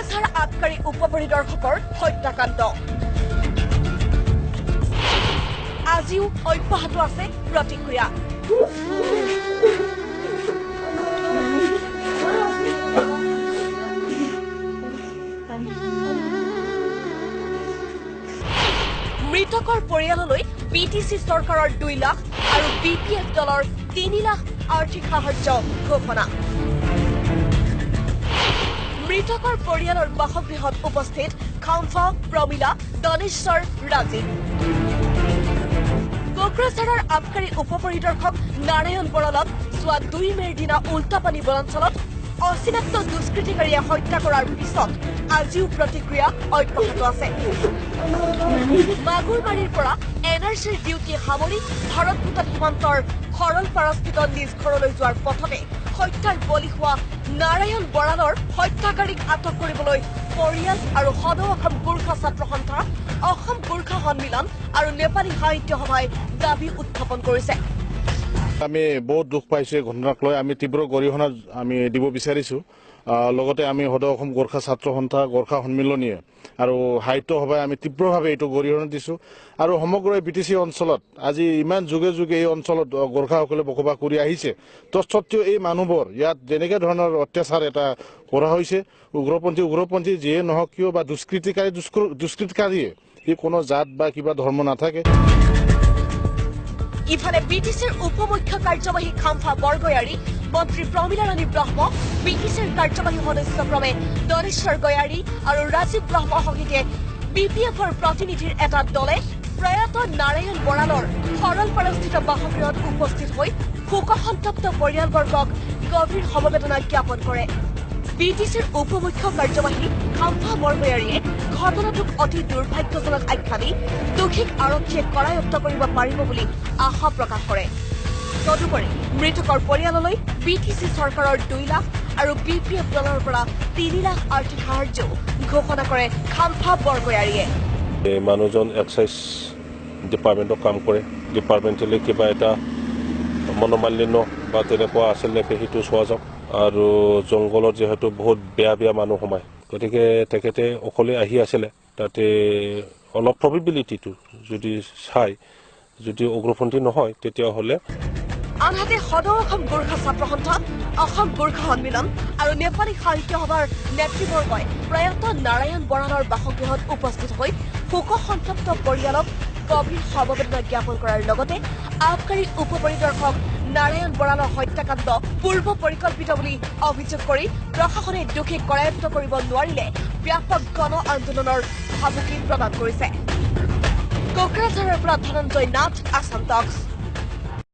কোকৰাঝাৰ আবকাৰী উপ পৰিদৰ্শকৰ হত্যাকাণ্ড। আজিও অব্যাহত আছে প্ৰতিক্ৰিয়া। মৃতকৰ পৰিয়াললৈ বি টি চি চৰকাৰৰ 2 লাখ আৰু বি পি এফ দলৰ 3 লাখ আৰ্থিক সাহায্য ঘোষণা। মৃতকৰ পৰিয়ালৰ বাসগৃহত উপস্থিত খাম্ফা, প্ৰমীলা, দনেশ্বৰ, ৰাজীৱ। কোকৰাঝাৰৰ আবকাৰী উপ পৰিদৰ্শক নাৰায়ণ বৰালক যোৱা 2 মে'ৰ দিনা উল্টাপানী বনাঞ্চলত অচিনাক্ত দুষ্কৃতিকাৰীয়ে হত্যা কৰাৰ পিছত আজিও প্ৰতিক্ৰিয়া অব্যাহত আছে। মাগুৰমাৰীৰ পৰা এন আৰ চিৰ ডিউটি সামৰি ভাৰত ভূটান সীমান্তৰ সৰলপাৰাস্থিত নিজ ঘৰলৈ যোৱাৰ পথতে হত্যাৰ বলি হোৱা নাৰায়ণ বৰালৰ হত্যাকাৰীক আটক কৰিবলৈ পৰিয়াল আৰু সদৌ অসম গোৰ্খা ছাত্ৰ সন্থা, অসম গোৰ্খা সন্মিলন আৰু নেপালী সাহিত্য সভাই দাবী উত্থাপন কৰিছে। আমি বহুত দুখ পাইছোঁ এই ঘটনাক লৈ, আমি তীব্ৰ গৰিহণা আমি দিব বিচাৰিছোঁ। লগতে আমি সদৌ অসম গোৰ্খা ছাত্ৰ সন্থা, গোৰ্খা সন্মিলনীয়ে আৰু সাহিত্য সভাই আমি তীব্ৰভাৱে এইটো গৰিহণা দিছোঁ। আৰু সমগ্ৰ বি টি চি অঞ্চলত আজি ইমান যুগে যুগে এই অঞ্চলত গোৰ্খাসকলে বসবাস কৰি আহিছে, তৎসত্ত্বেও এই মানুহবোৰ ইয়াত যেনেকৈ ধৰণৰ অত্যাচাৰ এটা কৰা হৈছে, উগ্ৰপন্থী যিয়ে নহওক কিয় বা দুষ্কৃতিকাৰীয়ে ই কোনো জাত বা কিবা ধৰ্ম নাথাকে। ইফালে বি টি চিৰ উপ মুখ্য কাৰ্যবাহী খাম্ফা বৰগয়াৰী, মন্ত্ৰী প্ৰমীলা ৰাণী ব্ৰহ্ম, বি টি চিৰ কাৰ্যবাহী সদস্য ক্ৰমে দনেশ্বৰ গয়াৰী আৰু ৰাজীৱ ব্ৰহ্ম সহিতে বি পি এফৰ প্ৰতিনিধিৰ এটা দলে প্ৰয়াত নাৰায়ণ বৰালৰ সৰলপাৰাস্থিত বাসগৃহত উপস্থিত হৈ শোকসন্তপ্ত পৰিয়ালবৰ্গক গভীৰ সমবেদনা জ্ঞাপন কৰে। বি টি চিৰ উপ মুখ্য কাৰ্যবাহী খাম্ফা বৰগয়াৰীয়ে ঘটনাটোক অতি দুৰ্ভাগ্যজনক আখ্যা দি দোষীক আৰক্ষীয়ে কৰায়ত্ব কৰিব পাৰিব বুলি আশা প্ৰকাশ কৰে। তদুপৰি মৃতকৰ পৰিয়াললৈ বি টি চি চৰকাৰৰ 2 লাখ আৰু বি পি এফ দলৰ পৰা 3 লাখ আৰ্থিক সাহায্যও ঘোষণা কৰে খাম্ফা বৰগয়াৰীয়ে। মানুহজন এক্সাইজ ডিপাৰ্টমেণ্টত কাম কৰে, ডিপাৰ্টমেণ্টেলি কিবা এটা মনোমালিন্য বা তেনেকুৱা আছিল নেকি সেইটো চোৱা যাওক। আৰু জংঘলত যিহেতু বহুত বেয়া বেয়া মানুহ সোমায়, গতিকে তেখেতে অকলে আহি আছিলে, তাতে অলপ প্ৰবেবিলিটিটো যদি চাই যদি উগ্ৰপন্থী নহয় তেতিয়াহ'লে। আনহাতে সদৌ অসম গোৰ্খা ছাত্ৰ সন্থা, অসম গোৰ্খা সন্মিলন আৰু নেপালী সাহিত্য সভাৰ নেতৃবৰ্গই প্ৰয়াত নাৰায়ণ বৰালৰ বাসগৃহত উপস্থিত হৈ শোকসন্তপ্ত পৰিয়ালক গভীৰ সমবেদনা জ্ঞাপন কৰাৰ লগতে আবকাৰী উপ পৰিদৰ্শক নাৰায়ণ বৰালৰ হত্যাকাণ্ড পূৰ্ব পৰিকল্পিত বুলি অভিযোগ কৰি প্ৰশাসনে দোষীক কৰায়ত্ব কৰিব নোৱাৰিলে ব্যাপক গণ আন্দোলনৰ ভাবুকি প্ৰদান কৰিছে। কোকৰাঝাৰৰ পৰা ধনঞ্জয় নাথ, আছাম টক্স।